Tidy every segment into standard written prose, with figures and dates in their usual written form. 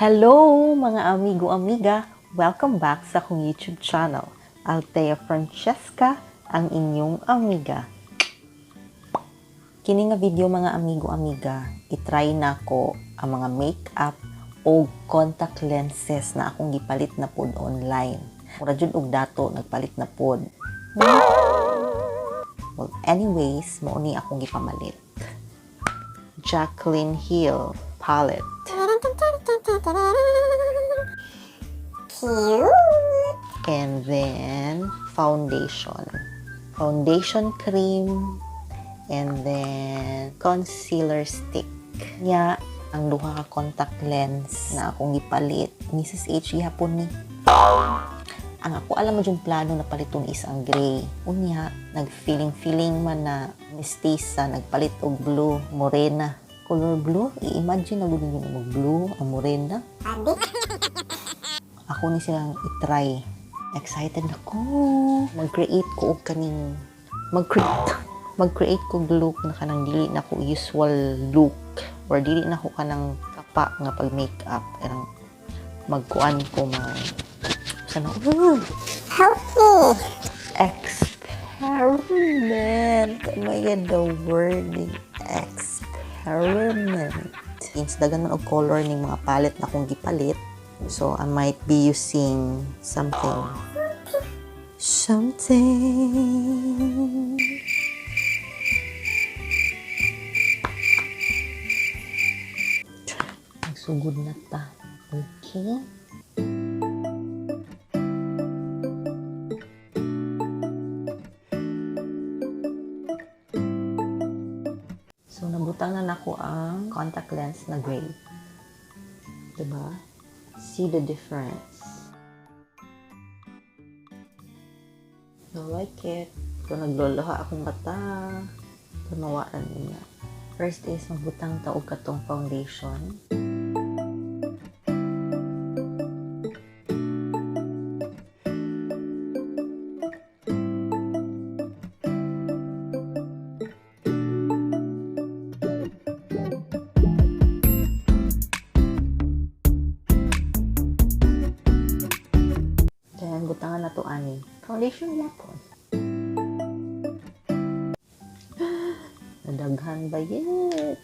Hello, mga amigo, amiga! Welcome back sa akong YouTube channel. Althea Francesca, ang inyong amiga. Kini nga video, mga amigo, amiga, itry na ko ang mga makeup o contact lenses na akong gipalit na pod online. Mura jud og dato nagpalit na pod. Well, anyways, mao ni akong gipamalit. Jaclyn Hill palette. Cute. And then foundation. Foundation cream and then concealer stick. Nya ang duha ka contact lens na akong gipalit. Mrs. H gihapon ni. Ang ako alam mo yung plano na paliton is ang gray. Unya, nag-feeling-feeling man na mestiza, nagpalit og blue, morena. Color blue, i-imagine na gud ninyo mag blue ang morena. Adik. Ako ni silang i-try. Excited ako. Mag-create ko og kaning mag-create ko og look na kanang dili na ko usual look or dili na ko kanang kapa nga pag makeup, kanang magkuan ko, mag sana Help me. Experiment. Oh my God, the word experiment. Since dagan man og color ning mga palette na akong gipalit, so I might be using something. Something. Nagsugod na ta. Okay. So, nabutang na nako ang contact lens na gray. Diba? See the difference. I like it. So, nagloloha akong mata. Tumawaan niya. First is, magbutang ta og katong foundation. Then, butangan na to ani. Foundation yapon. Nadaghan ba yet?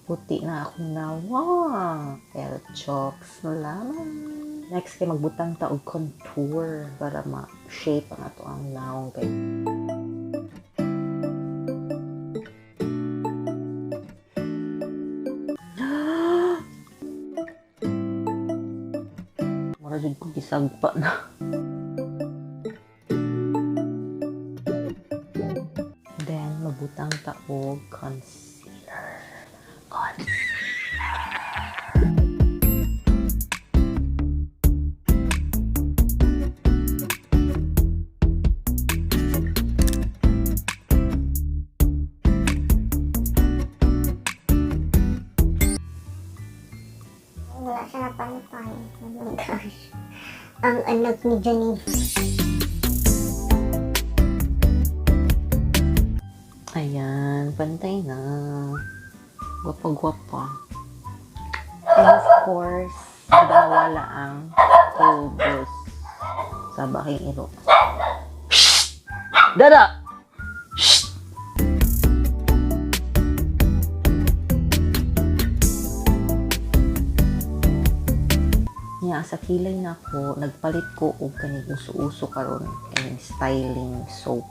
Puti na akong nawang. Pero chokes na lamang. Next kay magbutang ta og contour para ma-shape ang ato ang nawong kay mura jud ko gisagpa na. Then magbutang ta og concealer. Concealer. Wala siya napantay. Oh my gosh. Ang anak ni Janice. Ayan, pantay na. Gwapa-gwapa. And of course, wala ang tubos. Sa baking iro. Shh! Dada! Shh! Nya, sa kilay na ako, nagpalit ko og kaning uso-uso karon, kaning styling soap.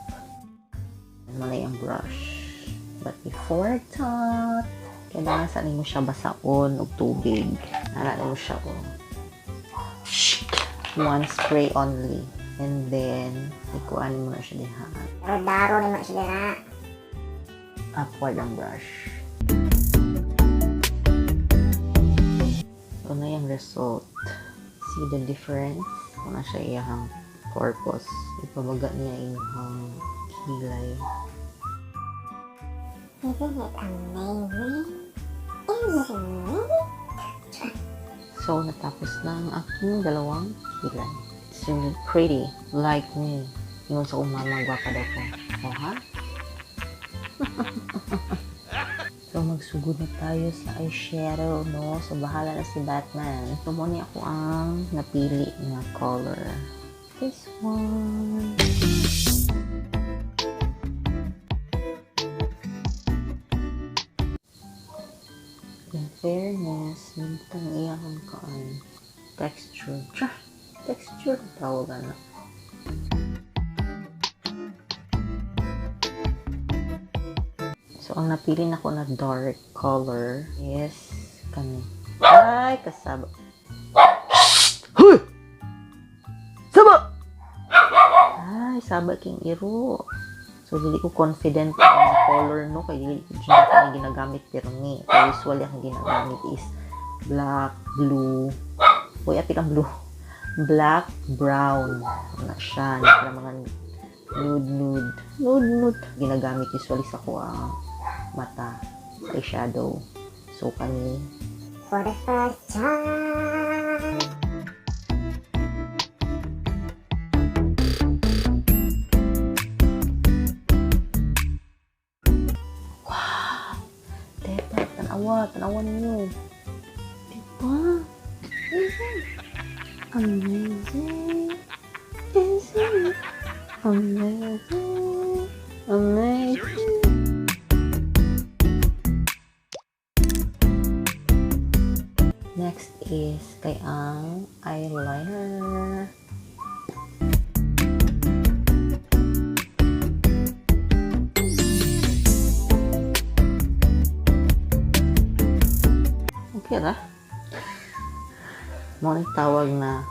Malay ang brush. But before that, kailangan sa nimo siya basaon og tubig. Nara nimo siya og one spray only. And then, ikuan mo na siya diha. Daro-daro naman siya dira. Upward ang brush. So, na yung result. See the difference? Kung na siya iyahang purpose. Ipabaga niya iyahang kilay. Isn't it amazing? Isn't it? So, So, natapos na ang aking dalawang kilay. It's really pretty. Like me. Ingon sa akong mama, gwapa daw ko. O, ha? So, magsugod na tayo sa eyeshadow, no? So, bahala na si Batman. So, mao ni ako ang napili nga color. This one. In fairness, nindot ang iyang kaan. Texture. Char! Texture tawag na. So, ang napili na ko na dark color is kani. Ay, kasaba. Huy! Saba! Ay, saba king iro. So, dili ko confident ang color, no? Kay dili ko dyan ako ginagamit pero ni. Kaya usually ang ginagamit is black, blue. Uy, apil ang blue. Black, brown. Ano siya. Para mga nude, nude. Nude, nude. Ginagamit usually sa ko ang mata, sa eyeshadow. So, kani. For the first time. Wow! Diba? Tanawa. Tanawa ninyo. Diba? Amazing. Amazing. Amazing. Amazing. Amazing. Next is kay ang eyeliner. Okay ra. Mao ni tawag na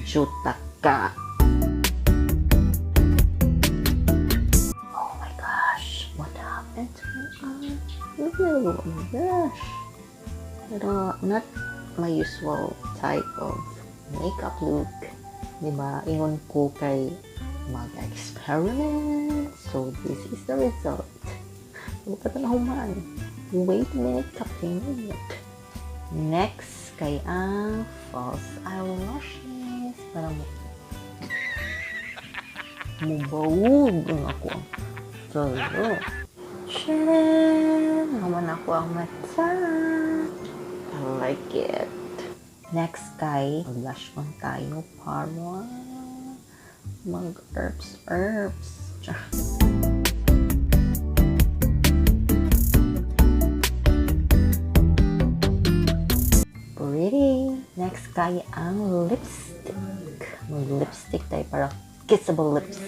jutaka. Oh my gosh, what happened to my eye? Oh my gosh. Pero not my usual type of makeup look. Diba? Ingon ko kay mag-experiment. So, this is the result. Huwag ka na human. Wait a minute, kapinit. Next, kay ang false eyelashes. Para mo mubawog ang ako ang solo. Tcharam! Naman ako ang mata. I like it. Next kay, mag-blush on tayo para mag-herbs, herbs. Tchar. Pretty. Next kay ang lipstick. Mag-lipstick tayo para kissable lips.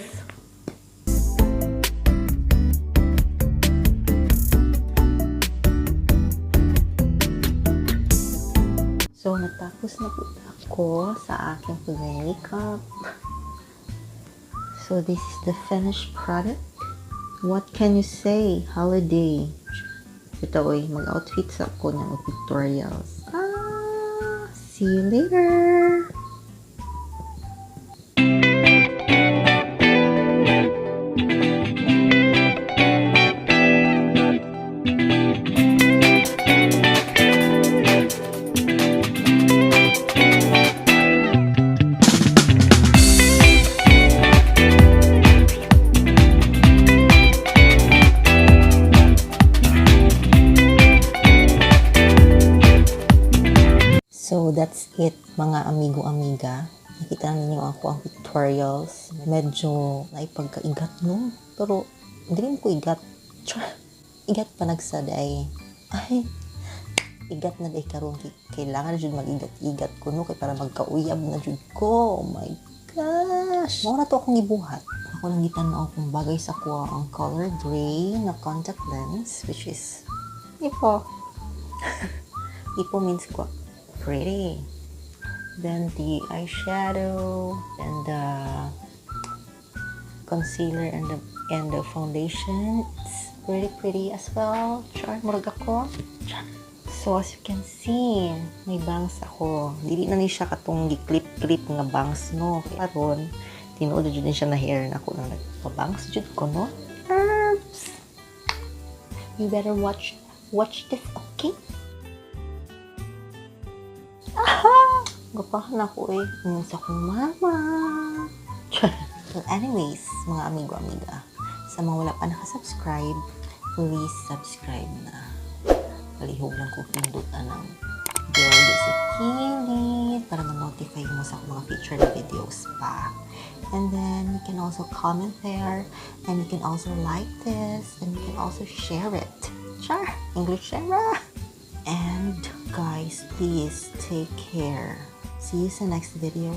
So, natapos na po ako sa aking pag-makeup. So, this is the finished product. What can you say? Holiday. Ito, oy, mag-outfit sa ako ng pictorials. See you later! So, that's it, mga amigo-amiga. Nakita ninyo ako ang pictorials. Medyo naipagkaigat, no? Pero, hindi rin ko igat. Char! Igat pa nagsad ay, ay, igat na day karon. Kailangan na jud mag-igat-igat ko, no? Kay para magkauyab na jud ko. Oh my gosh! Mao na to akong ibuhat. Ako lang gitan-aw kung bagay sa kuha ang color gray na contact lens, which is ipo. Ipo means kwa. Pretty. Then the eyeshadow and the concealer and the foundation. It's pretty pretty as well. Char, murag ako. Char. So as you can see, may bangs ako. Dili na ni siya katong gi-clip-clip nga bangs, no. Karon, tinuod jud ni siya na hair na ako nang nagpa-bangs jud ko, no. Oops. You better watch this, okay? Aha! Gwapahan ako eh. Yung sa akong mama. Well, anyways, mga amigo-amiga, sa mga wala pa nakasubscribe, please subscribe na. Palihog lang kong pindot ng bell di sa kilid para ma-notify mo sa akong mga future na videos pa. And then, you can also comment there, and you can also like this, and you can also share it. Char! English share! And guys, please take care. See you sa next video.